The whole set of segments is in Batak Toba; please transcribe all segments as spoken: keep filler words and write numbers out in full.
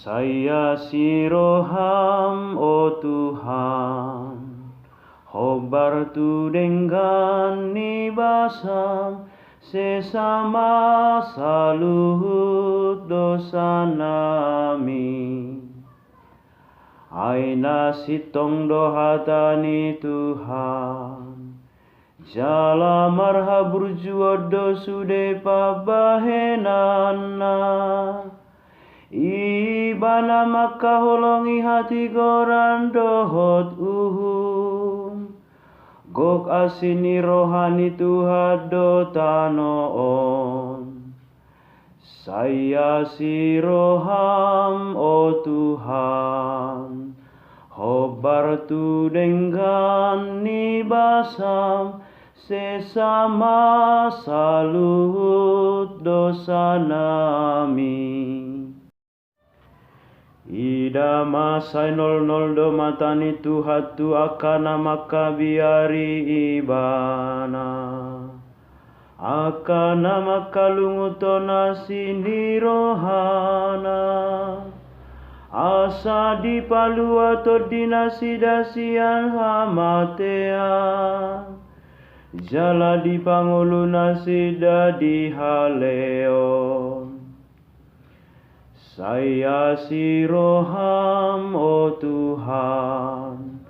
Sai asi roham, o Tuhan, hombar tu denggan ni basam, sesa ma saluhut dosanami. Ai na sintong do hata ni Tuhan, jala marhaburjuon do sude pambahenanna. Ibana mangkaholongi hatigoran dohot uhum. Gok asi ni roha ni Tuhan do tano on. Sai asi roham, o Tuhan, hombar tu denggan ni basam, sesa ma saluhut dosanami. Ida ma, sai nolnol do mata ni Tuhan tu angka na mangkabiari Ibana, angka na mangkalunguthon asi ni rohana, asa dipalua tondinasida sian hamatean, jala dipangolu nasida di haleon. Sai asi roham, o Tuhan,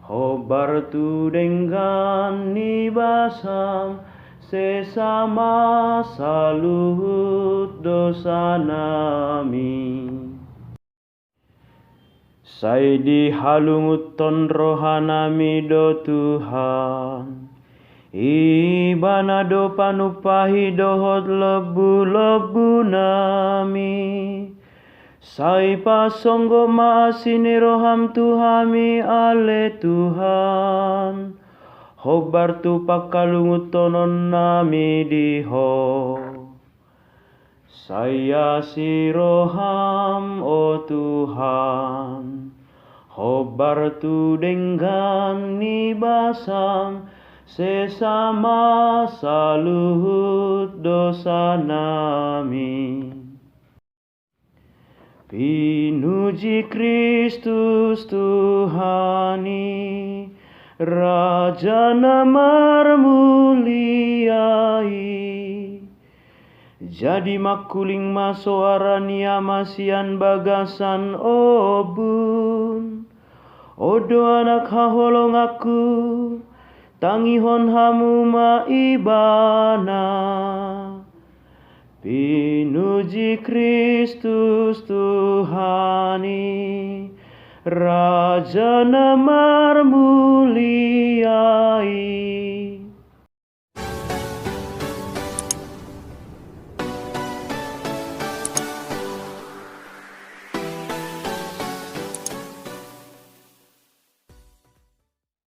hombar tu denggan ni basam, sesa ma saluhut dosanami. Sai dihalunguthon rohanami do Tuhan, Ibana do panumpahi dohot lombulombunami. Sai pasonggot ma asi ni roham tu hami, ale Tuhan, hombar tu pangkalunguthononnami di Ho. Sai asi roham, o Tuhan, hombar tu denggan ni basam, sesa ma saluhut dosanami. Pinuji Kristus Tuhan i, Raja na marmulia i. Jadi mangkuling ma soara ni Ama sian bagasan ombun. On do Anak haholonganku, tangihon hamu ma Ibana. Pinuji Kristus Tuhan i, Raja na marmulia i.